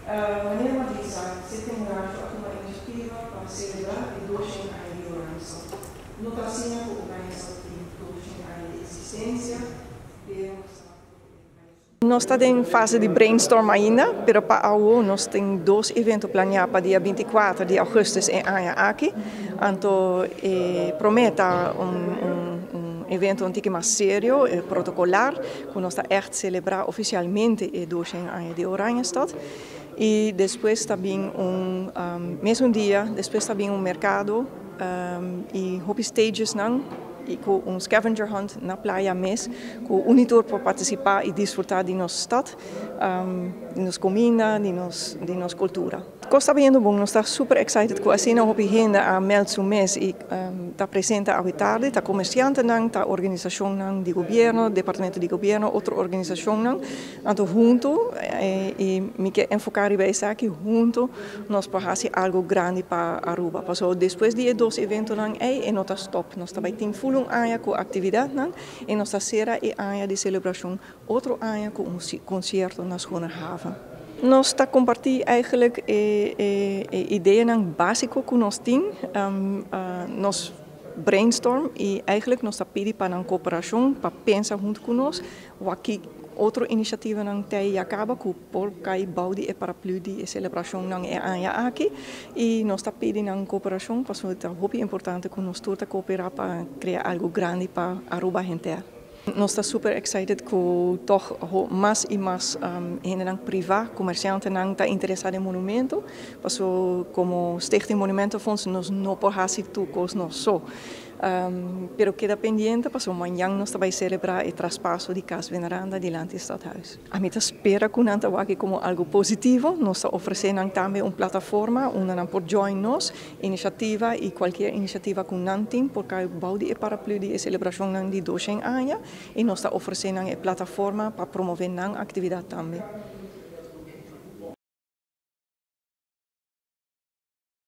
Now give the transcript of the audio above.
Manera mi a bisa, Stichting Rancho a tuma inisiativa pa selebrá e 200 aña di Oranjestad. No ta asina ku Oranjestad tin 200 aña di eksistensia, pero nos sa ku e Nos ta den fase di brainstorm ainda, pero pa awo nos tin dos evento planeá pa dia 24 di ougùstùs e aña aki. Anto e promé ta un evento un tiki mas serio, protokolar, ku nos ta ègt selebrá ofisialmente e 200 aña di Oranjestad. I despues ta bin un mesun dia, despues ta bin un merkado i hopi stagesnan i ku un scavenger hunt na playa mes, ku un i tur por partisipá i disfrutá di nos stat, di nos kuminda, di nos kultura. Kos ta bayendo bon, nos ta super excited ku asina hopi hende a meld su mes i ta presente awe tardi, ta komersiantenan, ta organisashonnan di gobièrnu, departamento di gobièrnu, otro organisashonnan. Anto huntu, i mi ke enfoká riba esaki, huntu nos por hasi algu grandi pa Aruba. Paso despues di e dos eventonan ei, e no ta stop. Nos ta bai tin full un aña ku aktividatnan i nos ta sera e aña di selebrashon otro aña ku un konsierto na Schoonhaven. Nos ta kompartí eigenlijk e ideanan básiko ku nos tin, nos brainstorm i eigenlijk nos ta pidi pa nan kooperashon pa pensa huntu ku nos, wak otro inisiativanan te ya kaba ku por kai bou di e paraplu di e selebrashonnan e aña aki i nos ta pidi nan kooperashon pasobra ta hopi importante ku nos tur ta kooperá pa krea algu grandi pa Aruba henter. Nos ta super excited ku toch mas i mas hendenan privá, komersiantenan ta interesá den monumento. Paso komo Stichting Monumentenfonds nos no por hasi tur kos nos so. Pero keda pendiente, paso mañan nos ta bai selebrá e traspaso di Cas Veneranda dilanti Stadhuis. Ami ta spera ku nan ta wak e komo algu positivo. Nos ta ofresé nan tambe un plataforma unda nan por join nos inisiativa i kualke inisiativa ku nan tin por kai bou di e paraplu di e selebrashonnan di 200 aña i nos ta ofresé nan e plataforma pa promové nan aktividat tambe.